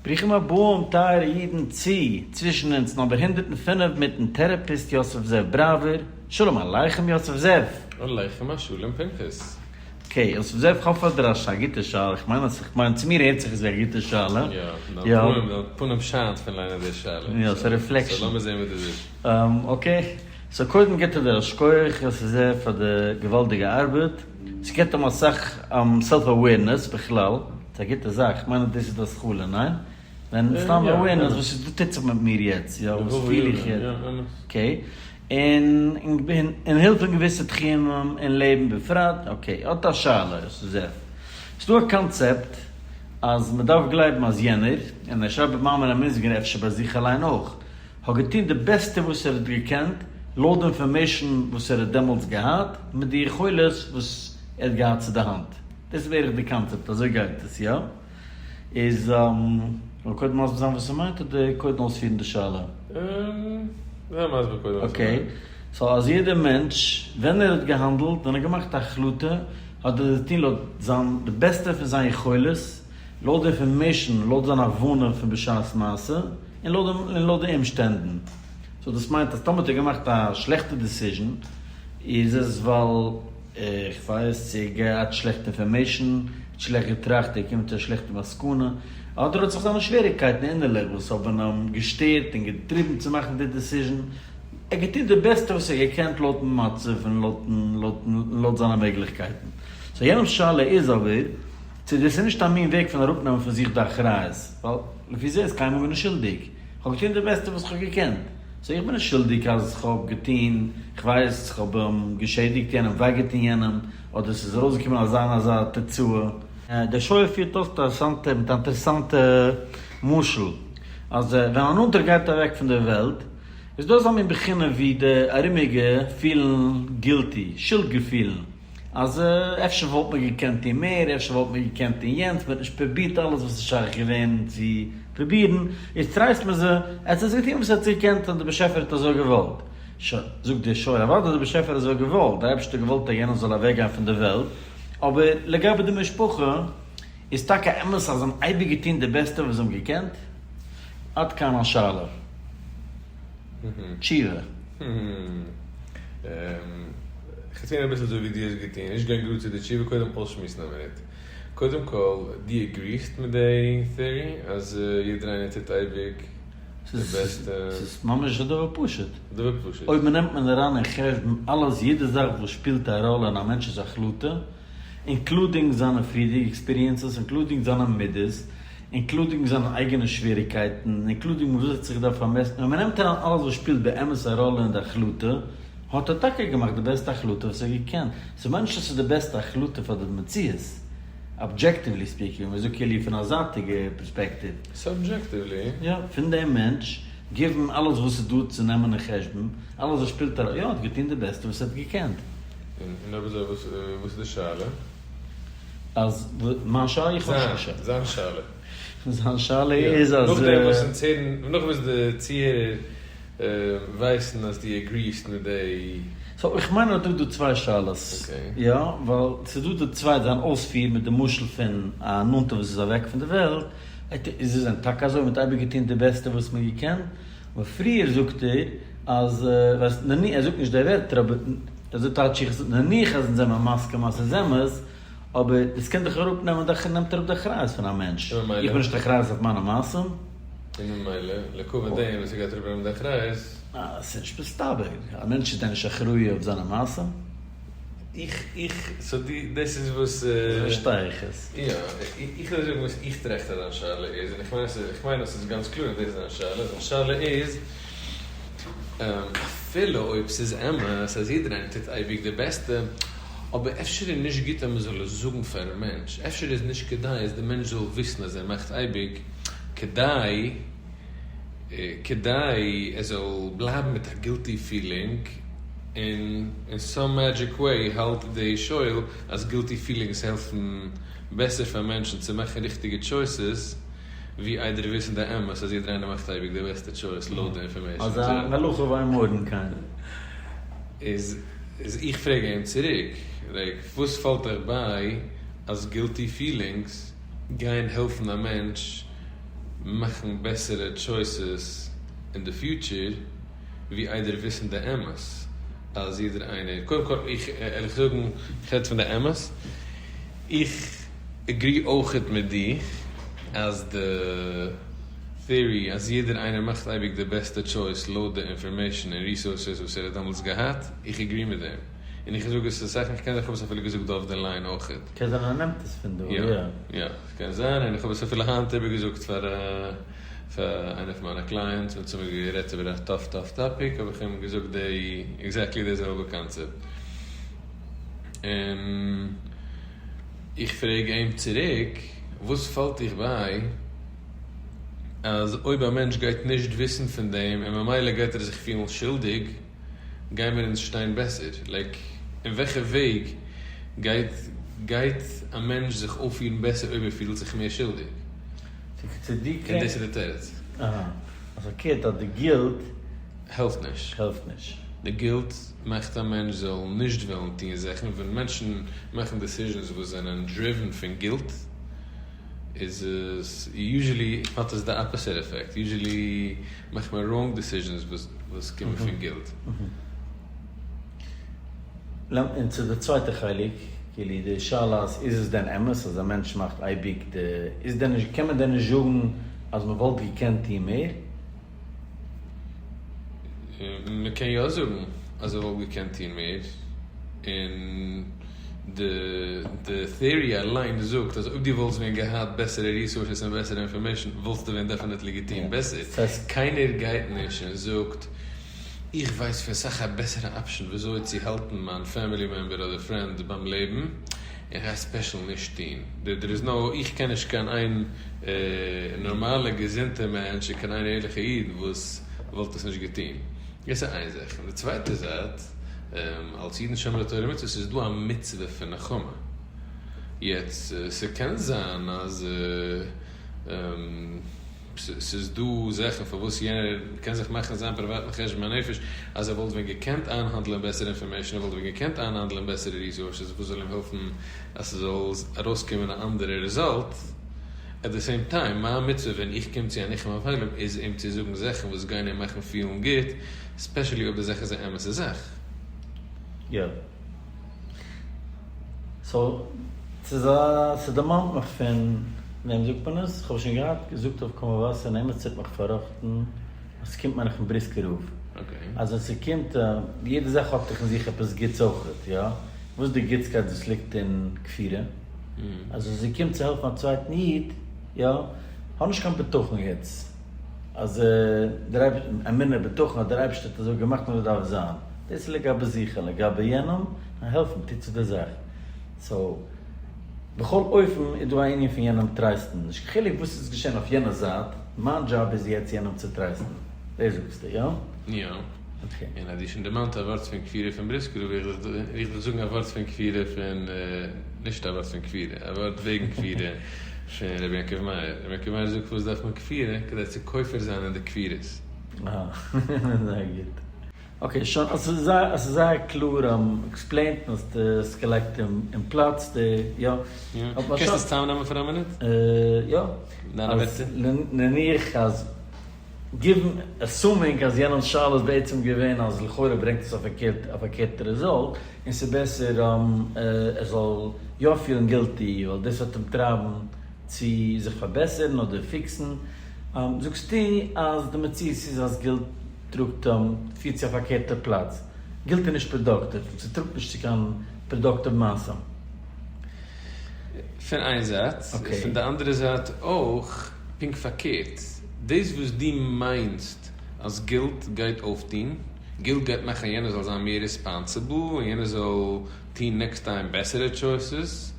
ברוכים הבאים טייערע אידן צו צווישן אונז number 105 מיטן therapist יוסף זאב בראווער, שלום עליכם יוסף זאב! עליכם השלום פנחס! Okay יוסף זאב כ'האב פאר דיר א גוטע שאלה, איך מיין אז איך מיין צו מיר הערט זיך עס ווי א גוטע שאלה. יא, דיין פנים שיינט פון ליינען די שאלה. יא, ס'איז א reflection. So לאמיר זען וואס דאס איז. Okay, so קודם גיבט ער דיר א שכוח יוסף זאב פאר די געוואלדיגע ארבעט, ס'גיבט אים אסאך self awareness בכלל, ס'איז א גוטע זאך, כ'מיין אז דאס איז די התחלה, ניין? ווען סתם awareness וואס איז דא טוט זיך מיט מיר יעצט, יא, וואס פיל איך יעצט, okay, און און הילף אין געוויסע תחומים אין לעבן בפרט, okay, האט א שאלה, זאב. ס'דא א קאנצעפט אז מ'דארף גלייבן אז יענער, און ער שרייבט במאמר המוסגר אפשר ביי זיך אליין אויך, האט געטון די בעסטע וואס ער האט געקענט לויט די information וואס ער האט דעמאלטס געהאט, מיט די יכולת וואס ער האט געהאט צו די האנט. דאס איז בערך די קאנצעפט, אזוי גייט עס, יא? איז זאל קודם מסביר זיין וואס ס'מיינט אדער קודם אויספירן די שאלה? זיי מסביר קודם וואס ס'מיינט. Okay, so אז יעדער מענטש ווען ער האט געהאנדלט, ווען ער האט געמאכט א החלטה, האט ער געטון לויט זיין די בעסטע פון זיין יכולת, לויט די information, לויט זיין הבנה פון בשעת מעשה, און לויט די אומשטענדן. So דאס מיינט אז טאמער האט ער געמאכט א שלעכטע decision, איז עס ווייל איך ווייס צו ער האט געהאט שלעכטע information, האט שלעכט געטראכט, ער איז געקומען צו א שלעכטע מסקנא, אדער האט זיך זיינע שוועריגקייטן אינערליך וואס האבן אים געשטערט און געטריבן צו מאכן די decision. ער האט געטון די בעסטע וואס ער האט געקענט לויטן מצב און לויט זיינע מעגליכקייטן. So יענעמ'ס שאלה איז אבער צו דאס איז נישט א מין וועג פון אראפנעמען פון זיך די אחריות, ווייל לפי זה איז קיינמאל געווען שולדיג. כ'האב געטון די בעסטע וואס כ'האב געקענט, so איך בין נישט שולדיג אז כ'האב געטון, כ'ווייס, כ'האב געשעדיגט יענעם, וויי געטון יענעם, אדער ס'איז ארויסגעקומען אזא און אזא תוצאה. דער שואל פירט אויס אינטערעסאנטע מיט א אינטערעסאנטע משל, אז ווען א נאנטער גייט אוועק פון דער וועלט, איז דא אזא מין בחינה ווי די ארומיגע פילן guilty, שולד געפילן, אז אפשר וואלט מען געקענט טון מער, אפשר וואלט מען געקענט טון יענץ, מען האט נישט פרובירט אלעס וואס איז שייך געווען צו פרובירן, איז טרייסט מען זיי, עטס האטס געטון וואס עטס האט געקענט און דער באשעפער האט אזוי געוואלט. שוין, זאגט דער שואל, אוודאי האט דער באשעפער אזוי געוואלט, דער אייבערשטער האט געוואלט אז יענער זאל אוועקגיין פון דער וועלט, אבער לגבי די משפחה, איז טאקע אמת אז זיי האבן אייביג געטון די בעסטע וואס זיי האבן געקענט? עד כאן השאלה. תשובה. כ'טוה אביסל אזוי ווי דו האסט געטון, נישט גיין גראד צו די תשובה, קודם אויסשמועסן א מינוט. קודם כל, דו agree סט מיט די theory אז יעדער איינער טוט אייביג די בעסטע? ס'איז ממש א דבר פשוט. דבר פשוט. אויב מ'נעמט מען אריין אין חשבון אלעס, יעדע זאך וואס שפילט א ראלע אין א מענטש'ס החלטה, including זיינע פריערדיגע experiences, including זיינע מידות, including זיינע אייגענע שוועריגקייטן, including מיט וואס ער האט זיך געדארפט פארמעסטן, ווען מען נעמט אריין אלעס וואס שפילט באמת א ראלע אין די החלטה, האט ער טאקע געמאכט די בעסטע החלטה וואס ער האט געקענט. ס'מיינט נישט אז ס'איז די בעסטע החלטה פאר די מציאות, objectively speaking, ווען מ'זאגט כאילו פון א זייטיגע פערספעקטיוו. Subjectively? יא, פון דעם מענטש, given אלעס וואס איז דא צו נעמען אין חשבון, אלעס וואס שפילט א ראלע, יא, ער האט געטון די בעסטע וואס ער האט געקענט. און אויב אזוי וואס איז די שאלה? אז מיין שאלה? איך האב נישט קיין שאלה. זיין שאלה. זיין שאלה איז אז. נאכדעם וואס אונז הערן, נאכדעם וואס די צוהערער ווייסן אז דו agree סט מיט די. So איך מיין אז דא דא צוויי שאלות. יא, ווייל ס'איז דא די צווייטע, זיין אויספיר מיט די משל פון א נאנטע וואס איז אוועק פון די וועלט, איז עס דען טאקע אזוי? מ'האט אייביג געטון די בעסטע וואס מ'האט געקענט? אבער פריער זאגט ער אז, ווייסט, נניח, ער זאגט נישט די ווערטער אבער אזוי טייטש איך עס, נניח אז אונז זעמער מסכים אז ס'איז אמת, אבער דאס קען דאך אראפ נעמען די נעמט אראפ די אחריות פון א מענטש, איך בין נישט אחריות אויף מיינע מעשים. און ממילא, לכבוד דעם וואס ער גייט אראפ נעמען די אחריות. אה, ס'איז נישט מסתבר, א מענטש איז דען נישט אחראי אויף זיינע מעשים? איך, איך, so די, דאס איז וואס. אזוי פארשטיי איך עס. יא, איך וועל זאגן וואס איך טראכט אז זיין שאלה איז, און איך מיין אז ס'איז, איך מיין אז ס'איז גאנץ קלאר אז דאס איז זיין שאלה, זיין שאלה איז, אפילו אויב ס'איז אמת אז יעדער איינער טוט אייביג די בעסטע, אבער אפשר איז נישט גוט אז מ'זאל עס זאגן פארן מענטש, אפשר איז נישט כדאי אז די מענטש זאל וויסן אז ער מאכט אייביג, כדי כדי ער זאל בלייבן מיט א guilty feeling, און אין some magic way האלט די שואל אז guilty feelings העלפן בעסער פאר מענטשן צו מאכן ריכטיגע choices ווי איידער וויסן די אמת אז יעדער איינער מאכט אייביג די בעסטע choice לויט די information. אזא הלכה ואין מורין כן. איז איז איך פרעג אים צוריק, like וואס פאלט דיך ביי אז guilty feelings גייען העלפן א מענטש? מאכן בעסערע choices אין די future ווי איידער וויסן די אמת אז יעדער איינער, קודם כל איך ערליך זאגן איך רעד פון די אמת, איך agree אויכעט מיט דיך אז די theory אז יעדער איינער מאכט אייביג די בעסטע choice לויט די information און resources וואס ער האט דעמאלטס געהאט, איך agree מיט דעם. און איך זאג עס אסאך, איך קען זיין איך האב עס אפילו געזאגט דא אויף די line אויכעט. קען זיין ער נעמט עס פון דא, יא. יא, ס'קען זיין, און איך האב עס אפילו היינט איבערגעזאגט פאר פאר איינע פון מיינע clients, אונז האבן מיר גערעדט איבער א tough tough topic, האב איך אים געזאגט די exactly די זעלבע קאנצעפט. און איך פרעג אים צוריק, וואס פאלט דיך ביי אז אויב א מענטש גייט נישט וויסן פון דעם און ממילא גייט ער זיך פילן שולדיג, גיימער אונז שטיין בעסער? like, אין וועלכע וועג גייט גייט א מענטש זיך אויפפירן בעסער אויב ער פילט זיך מער שולדיג? און דאס איז די תירוץ. אהא. אז פארקערט אז די guilt העלפט נישט. העלפט נישט. די guilt מאכט א מענטש זאל נישט וועלן טון זאכן, ווען מענטשן מאכן decisions וואס זענען driven פון guilt, איז עס usually האט עס די opposite effect, usually מאכט מען wrong decisions וואס קומען פון guilt. און צו די צווייטע חלק, כאילו די שאלה אז איז עס דען אמת אז א מענטש מאכט אייביג די, איז דען נישט, קען מען דען נישט זאגן אז מען וואלט געקענט טון מער? מען קען יא זאגן אז ער וואלט געקענט טון מער, און די די theory אליין זאגט אז אויב דו וואלסט ווען געהאט בעסערע resources און בעסערע information וואלסטו ווען definitely געטון בעסער. קיינער גייט נישט און זאגט איך ווייס פון סאך א בעסערע option וויאזוי צו האלטן מיין family member אדער friend ביים לעבן, איך גיי special נישט טון. There is no, איך קען נישט קיין איין נארמאלע געזונטע מענטש און קיין איין ערליכע איד וואס וואלט עס נישט געטון. דאס איז איין זאך. און די צווייטע זייט, אלס אידן שומרי תורה ומצוות איז דא א מצוה פון נחמה. יעצט, ס'קען זיין אז ס'איז דא זאכן פארוואס יענער קען זיך מאכן זיין פריוואטן חשבון הנפש אז ער וואלט ווען געקענט איינהאנדלען בעסערע information, ער וואלט ווען געקענט איינהאנדלען בעסערע resources וואס זאל אים העלפן אז ס'זאל ארויסקומען א אנדערע result. At the same time, מיין מצוה ווען איך קום צו א ניחום אבלים איז אים צו זאגן זאכן וואס גייען אים מאכן פילן גוט, especially אויב די זאך איז א אמת'ע זאך. יא. So, ס'איז א, ס'דערמאנט מיך פון, וועם זאגט מען עס? כ'האב שוין געהאט געזאגט אויף קול מבשר און עמיצער האט מיך פארראכטן אז ס'קומט מיין איך פון בריסקער רב. אז ווען ס'קומט, יעדע זאך האט דאך אין זיך עפעס גוטס אויכעט, יא? וואס איז די גוטסקייט וואס ליגט אין כפירה? אז ווען ס'קומט צו העלפן א צווייטן איד, יא, האב נישט קיין בטחון יעצט אז דער אייבערשטער, אמונה בטחון אז דער אייבערשטער האט אזוי געמאכט און אזוי דארף זיין, דאס איז לגבי זיך, און לגבי יענעם, העלפן, טוט צו די זאך. So, בכל אופן איז דא א ענין פון יענעם טרייסטן, נישט קיין חילוק וואס איז געשען אויף יענע זייט, מיין דזשאב איז יעצט יענעם צו טרייסטן. דאס זאגסטו, יא? יא. און אז דו שוין דערמאנט א ווארט פון כפירה פון בריסקער רב, וויל איך דיך זאגן א ווארט פון כפירה פון, נישט א ווארט פון כפירה, א ווארט וועגן כפירה פון רבי יעקב מאיר. רבי יעקב מאיר זאגט פארוואס דארף מען כפירה? כדי צו כופר זיין אין די כפירות. אה, זייער גוט. Okay, שוין, עס איז זייער, עס איז זייער קלאר explained און האסט עס געלייגט אין פלאץ, די, יא. יא. קענסט עס צוזאמנעמען פאר א מינוט? יא. דיינע ווערטער. נניח אז, given, assuming אז יענעמ'ס שאלה איז בעצם געווען אז לכאורה ברענגט עס א פארקערט, א פארקערטע result, און ס'איז בעסער ער זאל יא פילן guilty, ווייל דאס וועט אים טרייבן צו זיך פארבעסערן אדער fix ן. זאגסטו אז די מציאות איז אז guilt טראגט פירט צו א פארקערטע פלאץ. Guilt איז נישט productive, ס'טראגט נישט צו קיין productive מעשים. פון איין זייט, פון די אנדערע זייט אויך פונקט פארקערט, דאס וואס דו מיינסט אז guilt גייט אויפטון, guilt גייט מאכן יענער זאל זיין מער responsible און יענער זאל טון next time בעסערע choices,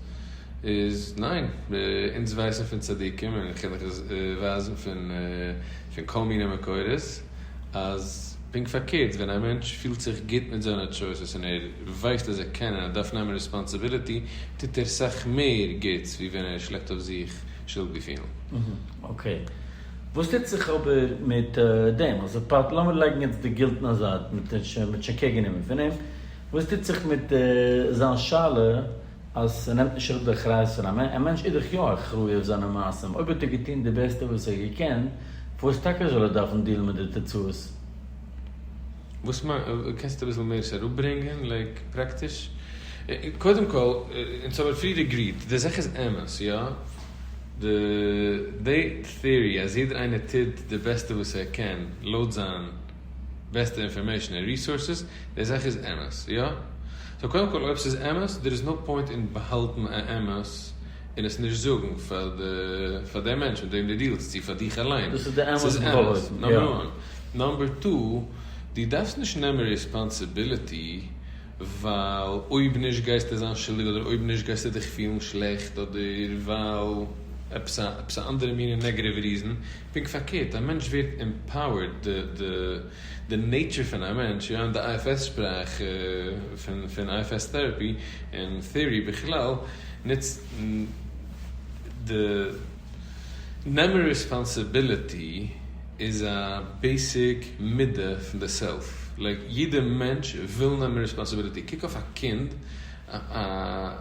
איז ניין, אונז ווייסן פון צדיקים און איך קען דיך עס ווייזן פון כל מיני מקורות אז פונקט פארקערט ווען א מענטש פילט זיך גוט מיט זיינע choices און ער ווייסט אז ער קען און ער דארף נעמען responsibility טוט ער סאך מער גוטס ווי ווען ער שלעפט אויף זיך שולד געפילן. Okay. וואס טוט זיך אבער מיט דעם? אז פארט, לאמיר לייגן יעצט די guilt אין א זייט, מ'האט שוין care גענומען פון אים. וואס טוט זיך מיט זיין שאלה? אז ס'נעמט נישט אראפ די אחריות פון א מענטש, א מענטש איז דאך יא אחראי אויף זיינע מעשים, אויב האט ער געטון די בעסטע וואס ער האט געקענט, פארוואס טאקע זאל ער דארפן deal ן מיט די תוצאות? וואס מיינט, קענסטו אביסל מער עס אראפברענגען, like פראקטיש? קודם כל, אונז האבן פריער agreed, די זאך איז אמת, יא? די די theory אז יעדער איינער טוט די בעסטע וואס ער קען לויט זיין בעסטע information און resources, די זאך איז אמת, יא? so קודם כל אויב ס'איז אמת, there is no point אין באהאלטן א אמת און עס נישט זאגן פאר די פאר די מענטש מיט וועם דו deal סט, צו פאר דיך אליין. דאס איז די אמת ס'איז בכל אמת, אופן, יא. number one. number two, דו דארפסט נישט נעמען responsibility ווייל אויב נישט גייסטו זיין שולדיג אדער אויב נישט גייסטו דיך פילן שלעכט אדער ווייל עפעס א עפעס א אנדערע מינע negative reason. פונקט פארקערט, א מענטש ווערט empowered, די די די nature פון א מענטש, יא, אין די IFS שפראך פון פון IFS therapy און theory בכלל, נוצט די נעמען responsibility איז א basic מידה פון די self, like יעדע מענטש וויל נעמען responsibility, קוק אויף א קינד, א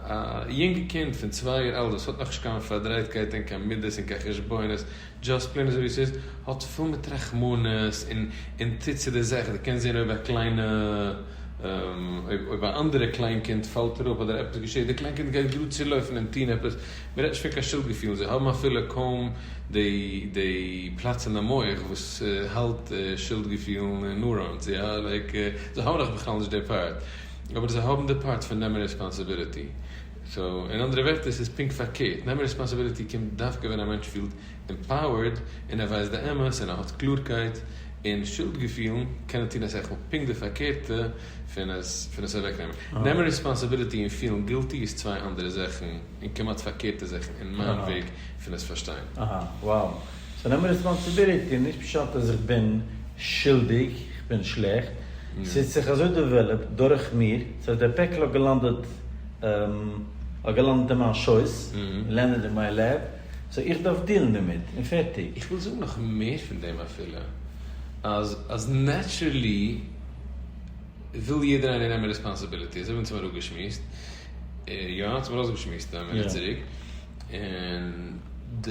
א יונגע קינד פון 2 יאר אלט וואס האט נאכנישט קיין פארדרייטקייט און קיין מידות און קיין חשבונות, just plain אזוי ווי ס'איז, האט פול מיט רחמנות און און טוט צו די זאך, דו קענסט זען אויב א קליינע אויב א אנדערע קליין קינד פאלט אראפ אדער עפעס געשעט, די קליין קינד גייט גראד צולויפן און טון עפעס, מ'רעדט נישט פון קיין שולד געפילן, זיי האבן אפילו קוים די די פלאץ אין די מח וואס האלט שולד געפילן און neurons, יא, like זיי האבן נאך בכלל נישט די part, אבער זיי האבן די part פון נעמען responsibility. so אין אנדערע ווערטער ס'איז פונקט פארקערט, נעמען responsibility קומט דווקא ווען א מענטש פילט empowered און ער ווייסט די אמת און ער האט קלארקייט, און שולד געפילן קענען טון אסאך מאל פונקט די פארקערטע פון עס פון עס אוועקנעמען. נעמען responsibility און פילן guilty איז צוויי אנדערע זאכן און כמעט פארקערטע זאכן אין מיין וועג פון עס פארשטיין. אהא, wow. so נעמען responsibility איז נישט פשט אז איך בין שולדיג, איך בין שלעכט, ס'האט זיך אזוי developed דורך מיר, ס'הייסט דער פעקל האט געלאנדעט האט געלאנדעט אין מיין שויס, landed in my lap, so איך דארף deal ן דערמיט, און פערטיג. איך וויל זאגן נאך מער פון דעם אפילו, אז אז naturally וויל יעדער איינער נעמען responsibility, אזוי ווי אונז האבן אראפגעשמועסט, יא, אונז האבן ארויסגעשמועסט א מינוט צוריק, און די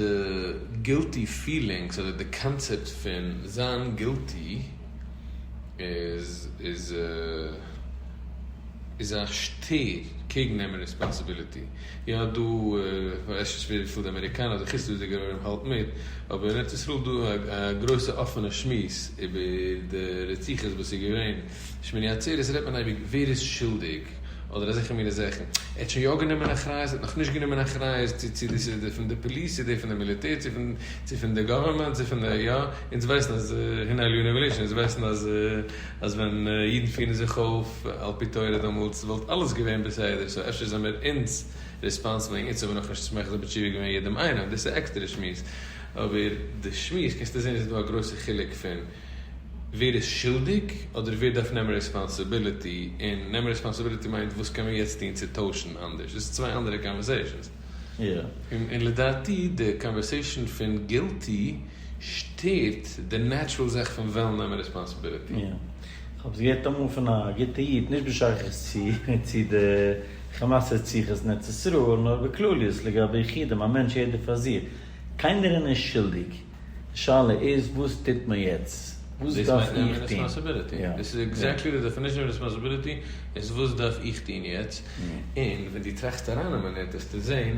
guilty feelings אדער די קאנצעפט פון זיין guilty איז איז איז א שטער קעגן נעמען responsibility. יא דא, כ'ווייס נישט וויפיל די אמעריקאנער אדער חוץ לארץ'דיגער עולם האלט מיט, אבער אין ארץ ישראל איז דא א גרויסע אפענע שמועס איבער די רציחות וואס איז געווען שמיני עצרת, רעדט מען אייביג ווער איז שולדיג אדער אזעלכע מיני זאכן, ער האט שוין יא גענומען אחריות, ער האט נאכנישט גענומען אחריות, צו צו דאס איז פון די פאליס, צו די פון די מיליטער, צו פון צו פון די government, צו פון די יא, אונז ווייסן אז הנה אליהו הנביא אונז ווייסן אז אז ווען אידן פירן זיך אויף על פי תורה דעמאלטס וואלט אלעס געווען בסדר, so אפשר זעמיר אונז responsible וועגן אונז האבן נאכנישט מחזיר בתשובה געווען יעדעם איינעם, דאס איז א עקסטערע שמועס, אבער די שמועס קענסטו זען איז דא א גרויסע חילוק פון ווער איז שולדיג אדער ווער דארף נעמען responsibility, און נעמען responsibility מיינט וואס קען מען יעצט טון צו טוישן אנדערש, דאס איז צוויי אנדערע conversations. און לדעתי די conversation פון guilty שטערט די natural זאך פון וועלן נעמען responsibility. יא. כ'האב עס געהערט אמאל פון א גוטע איד, נישט בשייכות צו צו די חמאס רציחות אין ארץ ישראל, נאר בכלליות לגבי יחידים, א מענטש יעדער פאר זיך. קיינער איז נישט שולדיג. די שאלה איז וואס טוט מען יעצט? וואס דאס דארף מיינט נעמען איך טון? responsibility. דאס איז exactly די definition פון responsibility, איז וואס דארף איך טון יעצט? און ווען דו טראכסט אריין א מינוט וועסטו זען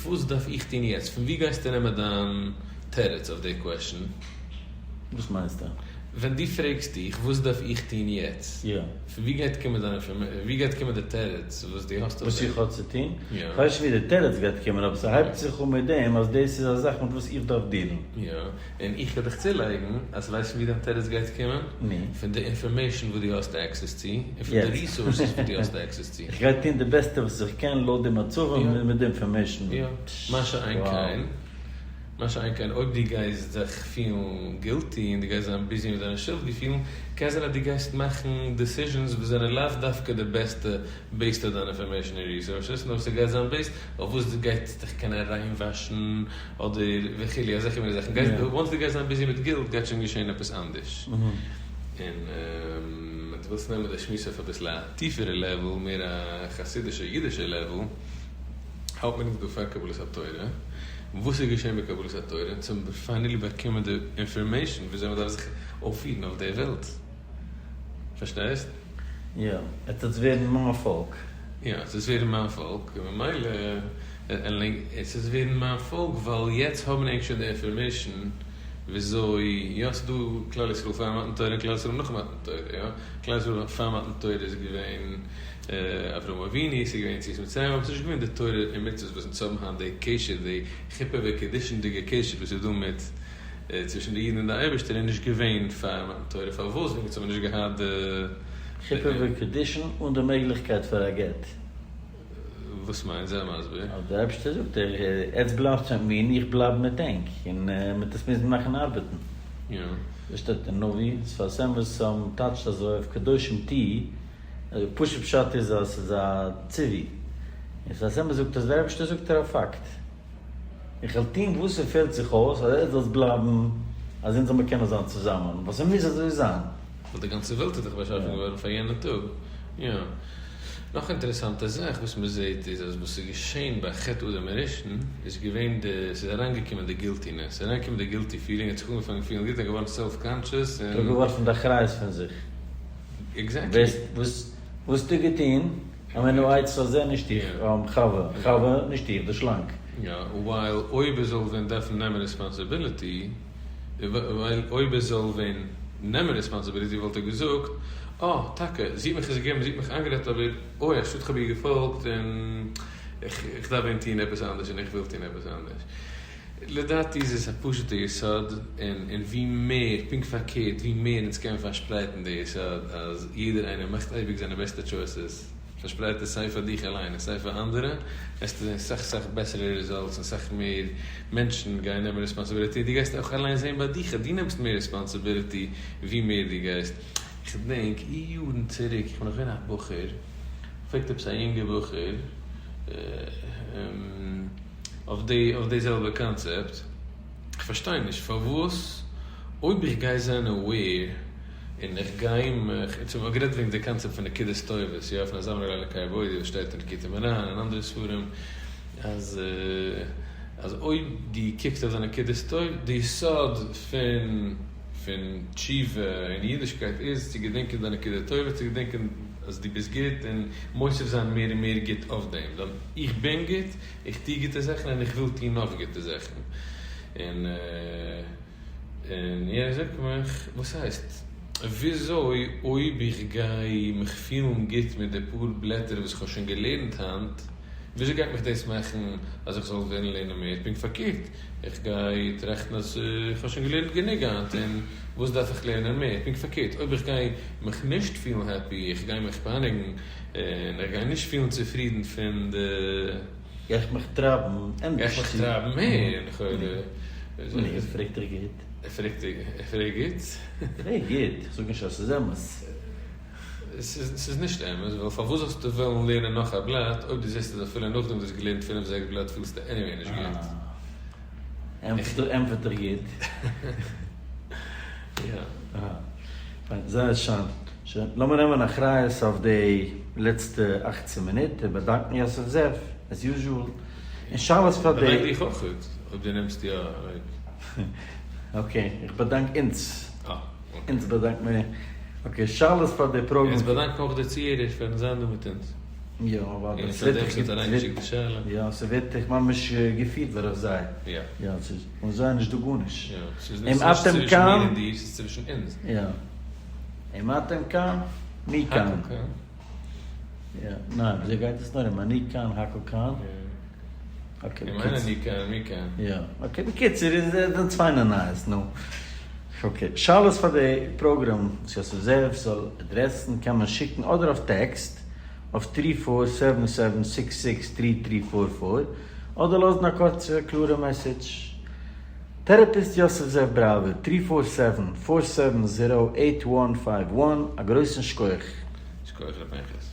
וואס דארף איך טון יעצט? פון וואו גייסטו נעמען דיין תירוץ אויף די question? וואס מיינסטו? ווען דו פרעגסט דיך וואס דארף איך טון יעצט? פון וואו גייט קומען דיין information? וואו גייט קומען די תירוץ וואס דו האסט אויף וואס דעם? איך האב צו טון? כ'ווייס נישט וואו די תירוץ גייט קומען, אבער ס'הייבט זיך אן מיט דעם אז דאס איז א זאך מיט וואס איך דארף deal ן. יא, און איך וועל דיך צולייגן אז ווייסט פון וואו דיין תירוץ גייט קומען? נו? פון די information וואס דו האסט access צו, און פון די resources וואס דו האסט access צו. איך גיי טון די בעסטע וואס איך קען לויט די מצבים און מיט די information. יא. מה שאין כן, מה שאין כן אויב דו גייסט זיך פילן guilty און דו גייסט זיין busy מיט דיינע שולד געפילן, קען זיין אז דו גייסט מאכן decisions וואס זענען לאו דווקא די בעסטע based אויף דיין information און resources, נאר ס'גייט זיין based אויף וואס דו גייסט דיך קענען ריינוואשן אדער וכו' אזעלכע מיני זאכן. once דו גייסט זיין busy מיט guilt גייט שוין געשען עפעס אנדערש. און ווען דו ווילסט נעמען די שמועס אויף אביסל א טיפערע level, מער א חסידישע אידישע level. האלט מיר אונז דא פאר קבלת התורה, וואס איז געשען ביי קבלת התורה? אונז האבן finally באקומען די information וויאזוי מען דארף זיך אויפפירן אויף די וועלט. פארשטייסט? יא, עטס וועטס ווערן מיין פאלק. יא, עטס וועטס ווערן מיין פאלק, און ממילא עטס וועטס ווערן מיין פאלק ווייל יעצט האבן ענק שוין די information וויאזוי, יא ס'איז דא כלל ישראל פאר מתן תורה און כלל ישראל נאך מתן תורה, יא, כלל ישראל פאר מתן תורה איז געווען אברהם אבינו, ס'איז געווען יציאת מצרים, אבער ס'איז נישט געווען די תורה און מצוות וואס אונז האבן היינט, די קשר, די חופה וקידושין'דיגע קשר וואס איז דא מיט צווישן די אידן און די אייבערשטער איז נישט געווען פאר מתן תורה, פארוואס? וועגן אונז האבן נישט געהאט די. חופה וקידושין אן די מעגליכקייט פאר א גט. וואס מיינט? זיי מסביר. אז דער אייבערשטער זאגט, עטס בלייבטס מיט מיר און איך בלייב מיט ענק, און מ'וועט עס מוזן מאכן ארבעטן. יא. דאס שטייט אין נביא, שפת אמת טייטשט אזוי אויף קדושים תהיו, פשוט פשט איז אז ס'איז א ציווי. און שפת אמת זאגט אז דער אייבערשטער זאגט ער א פאקט. איך וועל טון וואס ס'פעלט זיך אויס אז עטס זאלטס בלייבן, אז אונז זאל מיר קענען זיין צוזאמען, ווייל ס'מוז אזוי זיין. ווייל די גאנצע וועלט איז דאך באשאפן געווארן פאר יענע טאג. יא. נאך אינטערעסאנטע זאך וואס מ'זעהט איז אז וואס איז געשעהן ביי חטא אדם הראשון איז געווען די, ס'איז אריינגעקומען די guiltiness, ס'איז אריינגעקומען די guilty feeling, ער האט זיך אנגעפאנגען פילן גוט, ער איז געווארן self conscious און. אראפגעווארפן די אחריות פון זיך. Exactly. וואס האסטו געטון? אמער העץ הזה נישט איך, חוה, חוה, נישט איך, די שלאנג. יא, ווייל אויב ער זאל ווען דארפן נעמען responsibility, ווייל אויב ער זאל ווען נעמען responsibility וואלט ער געזאגט, אה, טאקע, זי האט מיך עס געגעבן, זי האט מיך איינגערעדט, אבער אוי, א שאד כ'האב איר געפאלגט, און איך דארף ווען טון עפעס אנדערש און איך וויל טון עפעס אנדערש. לדעתי איז עס א פשוט'ע יסוד, און ווי מער, פונקט פארקערט, ווי מער אונז קענען פארשפרייטן די יסוד אז יעדער איינער מאכט אייביג זיינע בעסטע choices, פארשפרייט עס סיי פאר דיך אליין און סיי פאר אנדערע, וועסטו זען סאך סאך בעסערע results און סאך מער מענטשן גייען נעמען responsibility, דו גייסט אויך אליין זען ביי דיך אז דו נעמסט מער responsibility ווי מער דו גייסט. איך געדענק יארן צוריק, איך בין נאך געווען א בחור, פרעגט עפעס א יונגער בחור אויף די אויף די זעלבע קאנצעפט, איך פארשטיי נישט פארוואס אויב איך גיי זיין aware און איך גיי מיך, אונז האבן גערעדט וועגן די קאנצעפט פון נקודות טובות, יא, פון אזמר אל אלקי עבודי וואס שטייט אין ליקוטי מוהר"ן און אנדערע ספרים, אז אז אויב דו קוקסט אויף די נקודות טוב, די יסוד פון פון תשובה און אידישקייט איז צו געדענקען די נקודה טובה, צו געדענקען אז דו ביסט גוט און מוסיף זיין מער און מער גוט אויף דעם, דאן איך בין גוט, איך טו גוטע זאכן און איך וויל טון נאך גוטע זאכן. און און יענער זאגט מיך, וואס הייסט? וויאזוי אויב איך גיי מיך פילן גוט מיט די פאר בלעטער וואס איך האב שוין געלערנט היינט, וויאזוי גייט מיך דאס מאכן אז איך זאל וועלן לערנען מער? פונקט פארקערט, איך גיי טראכטן אז איך האב שוין געלערנט גענוג היינט און וואס דארף איך לערנען מער? פונקט פארקערט, אויב איך גיי מיך נישט פילן happy, איך גיי מיך פייניגן, און איך גיי נישט פילן צופרידן פון די. גיי איך מיך טרייבן ענדערש צו. גיי איך מיך טרייבן מער לכאורה. נו, פרעגט ער גוט. ער פרעגט ער פרעגט גוט? פרעג גוט, איך זאג נישט אז ס'איז אמת. ס'איז נישט אמת, ווייל פארוואס זאלסטו וועלן לערנען נאך א בלאט אויב דו זעסט אז אפילו נאכדעם דו האסט געלערנט פינף זעקס בלאט פילסטו anyway נישט גוט. ענטפערט ער גוט. יא. פיין, זייער שיין. שוין, לאמיר נעמען אחריות אויף די לעצטע 18 מינוט און באדאנקן יוסף זאב, as usual. און שאלות פאר די. באדאנק דיך אויך אויב דו נעמסט יא like. Okay, איך באדאנק אונז. אה, okay. אונז באדאנק מיר. Okay, שאלות פאר די פראגראם. אונז באדאנקן אויך די צוהערער פארן זיין דא מיט אונז. יא, אוודאי. און פאר דעם וואס האט אריינגעשיקט די שאלה. יא, ס'ווערט דאך ממש געפירט דורך זיי. יא. יא, ס'איז אן זיי נישט דא גארנישט. יא, ס'איז נישט צווישן מיר און דיר, ס'איז צווישן אונז. יא. אם אתם כאן, מי כאן. הכל כאן. יא, ניין, וויאזוי גייט עס נאר? אם אני כאן, הכל כאן. Okay, אם אין אני כאן, מי כאן. יא, okay, בקיצור, איז דאן פיינע נייעס, נו. Okay, שאלות פאר די פראגראם וואס יוסף זאב זאל אדרעסן קען מען שיקן אדער אויף טעקסט אויף 3477663344 אדער לאזן א קורצע קלארע message. Therapist יוסף זאב בראווער, 347-470-8151, א גרויסן שכוח. שכוח ר' פנחס.